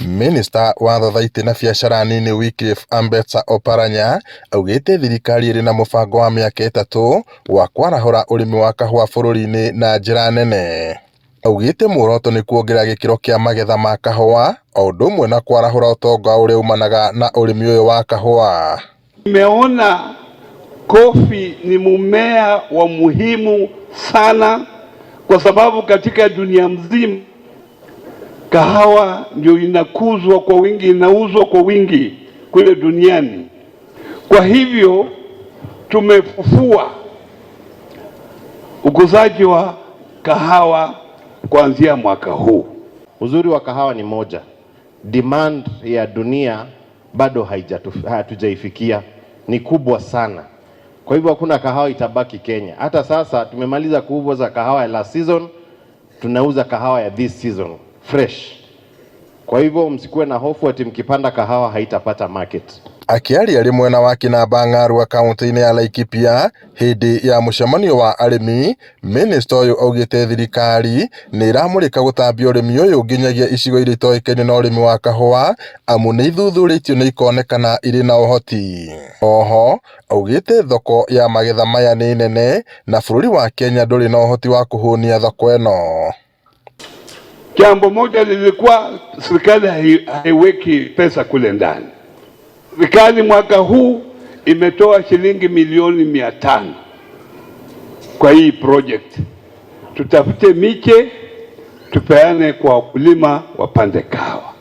Minista wa Thothaitĩ na Biacara nini Wycliffe Ambetsa Oparanya augĩte thirikari ĩrĩ na mũbango wa mĩaka 3 wa kwarahũra ũrĩmi wa kahũa bũrũri-inĩ na njĩra nene. Augĩte muoroto nĩ kuongerera gĩkĩro kĩa magetha ma kahũa o ũndũ ũmwe na kwarahũra ũtonga ũrĩa umanaga na ũrĩmi ũyũ wa kahũa. Nimeona kofi ni mumea wa muhimu sana kwa sababu katika dunia mzima kahawa ndio inakuzwa kwa wingi, inauzwa kwa wingi kule duniani. Kwa hivyo tumefufua ukuzaji wa kahawa kuanzia mwaka huu. Uzuri wa kahawa ni moja, demand ya dunia bado hatujaifikia, ni kubwa sana. Kwa hivyo hakuna kahawa itabaki Kenya. Hata sasa tumemaliza kuuza kahawa ya last season, tunauza kahawa ya this season fresh. Kwa hivyo msikuwe na hofu ati mkipanda kahawa haitapata market. Akĩaria arĩ mwena wa Kinamba kaunti-inĩ ya Laikipia hĩndĩ ya mũcemanio wa arĩmi, minista ũyũ augĩte thirikari nĩ ĩramũrĩka gũtambia ũrĩmi ũyũ nginyagia icigo iria itoĩkaine na ũrĩmi wa kahũa amu nĩ ithuthurĩtio na ikonekana irĩ na ũhoti. Oho augĩte thoko ya magetha maya nĩ nene na bũrũri wa Kenya ndũrĩ na ũhoti wa kũhũnia thoko ĩno. Jambo moja lilikuwa serikali haiweki pesa kule ndani. Serikali mwaka huu imetoa shilingi milioni 500 kwa hii project. Tutafute miche tupeane kwa wakulima wapande kahawa.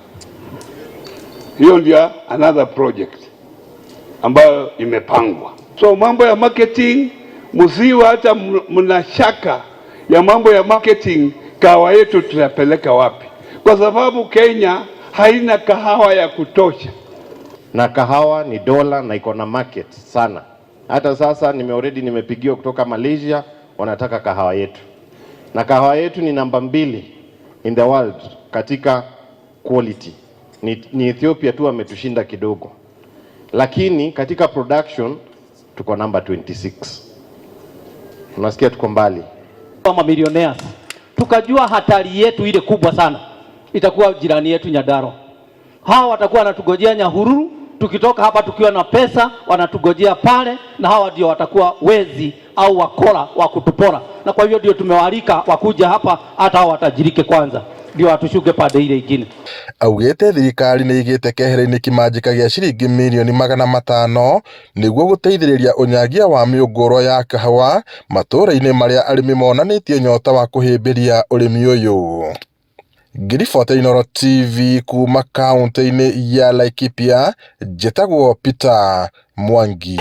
Hiyo ndio another project ambayo imepangwa. So mambo ya marketing, msiwe hata mna shaka ya mambo ya marketing. Kahawa yetu tutapeleka wapi? Kwa sababu Kenya haina kahawa ya kutosha. Na kahawa ni dola na iko na market sana. Hata sasa already nimepigiwa kutoka Malaysia, wanataka kahawa yetu, na kahawa yetu ni namba 2 in the world katika quality. Ni Ethiopia tu ametushinda kidogo, lakini katika production tuko namba 26. Unasikia tuko mbali. Kama millionaires tukajua hatari yetu ile kubwa sana itakuwa jirani yetu Nyandarua. Hawa watakuwa wanatugojea Nyahururu, tukitoka hapa tukiwa na pesa wanatugojea pale, na hawa ndio watakuwa wezi au wakora wa kutupora. Na kwa hivyo ndio tumewaalika wakuja hapa, hata hao watajirike kwanza, ndio watushuke pande ile ingine. Augĩte thirikari nĩ ĩigĩte keheri-inĩ kĩmanjĩka gĩa ciringi mirioni 500 nĩguo gũteithĩrĩria ũnyagia wa mĩũngũrwa ya kahũa matũra-inĩ marĩa arĩmi monanĩtie nyota wa kũhĩmbĩria ũrĩmi ũyũ. Ngĩribotera Inooro TV kuma kaunti-inĩ ya Laikipia, njĩtagwo Peter Mwangi.